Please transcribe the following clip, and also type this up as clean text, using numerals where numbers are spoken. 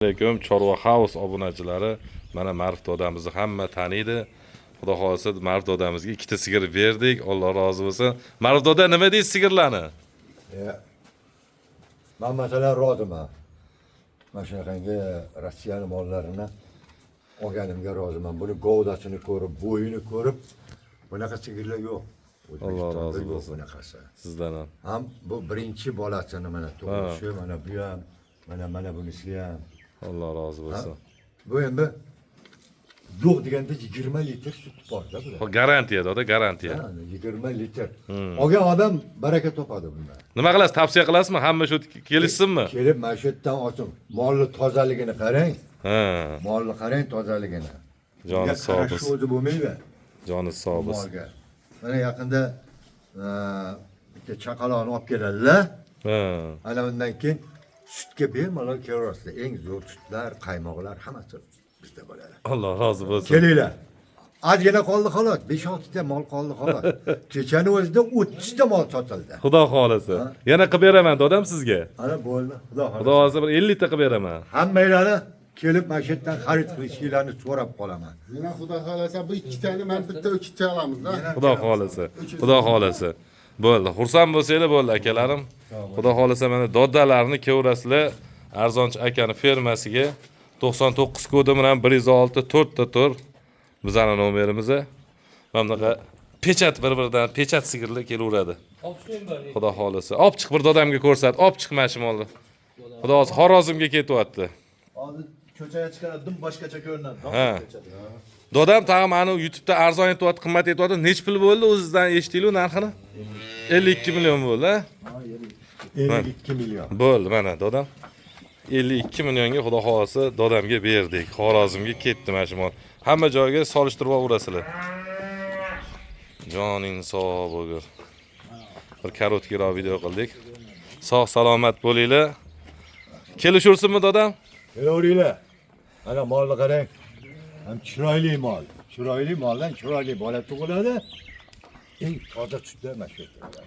Alaykum, Chorva House obunachilari. Mana, Ma'ruf dodamizni hamma taniydi. Xudo xohlasa, Ma'ruf dodamizga ikkita sigir berdik. Alloh rozi bo'lsin. Ma'ruf doda, nima deysiz sigirlarni? Man masalan roziman. Mana shunaqangi Rossiyani mollarini olganimga roziman. Buni govdasini ko'rib, bo'yini ko'rib, bunaqa sigirlar yo'q. Alloh rozi O'zbekistonda yo'q bo'lsin. bunaqasi. Sizdan ham. Ham bu birinchi bolasini mana tug'ilishi, mana bu ham, mana bunisi ham. Alloh rozi bo'lsin. Bu endi yo'q deganda 20 litr sut borda bular. Garantiya, doda, garantiya. Ha, 20 litr. Olgan odam baraka topadi bundan. Nima qilasiz? Tavsiya qilasizmi? Hamma shu kelishsinmi? Kelib mana shu yerdan olsin. Molni tozaligini qarang. Ha. Molni qarang tozaligini. Joni Bunga sog' qarash bo'lsin. o'zi bo'lmaydi. Joni sog' bo'lsin. Molga. Mana yaqinda bitta chaqaloqni olib keladilar. Ana undan keyin sutga bemalol kelaverasizlar. Eng zo'r sutlar, qaymoqlar hammasi bizda bo'ladi. Alloh rozi bo'lsin. Kelinglar. Ozgina qoldi xolos. 5-6 ta mol qoldi xolos. Kechani o'zida 30 ta mol sotildi. Xudo xohlasa. Yana qilib beraman, dodam, sizga. Ana bo'ldi. Xudo xohlasa. Xudo xohlasa, bir 50 ta qilib beraman. Hammanglarni kelib mana shu yerdan xarid qilishinglarni so'rab qolaman. Yana xudo xohlasa, bu ikkitani man bitta ikkita olamiz-da. Xudo xohlasa. Xudo xohlasa. Bo'ldi. Xursand bo'lsanglar bo'ldi, akalarim. Xudo xohlasa, mana dodalarni kelaverasizlar. Arzonchi akani fermasiga 99 kodi bilan 106 4 ta 4 bizani nomerimiz. Mana bunaqa pechat, bir-biridan pechat sigirlar kelaveradi. Xudo xohlasa. Olib chiq, bir dodamga ko'rsat. Olib chiq mana shu molni. Xudo xohlasa, Xorazmga ketyapti. Hozir ko'chaga chiqadi, dim boshqacha ko'rinadi. Ha. Dodam, tag'in mana YouTube'da arzon aytyapti, qimmat aytyapti. Nech pul bo'ldi, o'zizdan eshitdinglar narxini? 52 million bo'ldi, a? 52 million. Bo'ldi, mana dodam. 52 millionga xudo xohlasa dodamga berdik. Xorazmga ketdi mana shu mol. Hamma joyga solishtirib olaverasizlar. Joning sog' bo'lgur. Bir короткий roq video qildik. Sog' salomat bo'linglar. Kelishursinmi, dodam? Kelaveringlar. Mana molni qarang. Ham chiroyli mol. Chiroyli moldan chiroyli bola tug'iladi. Eng toza sutlar mana shu yerda.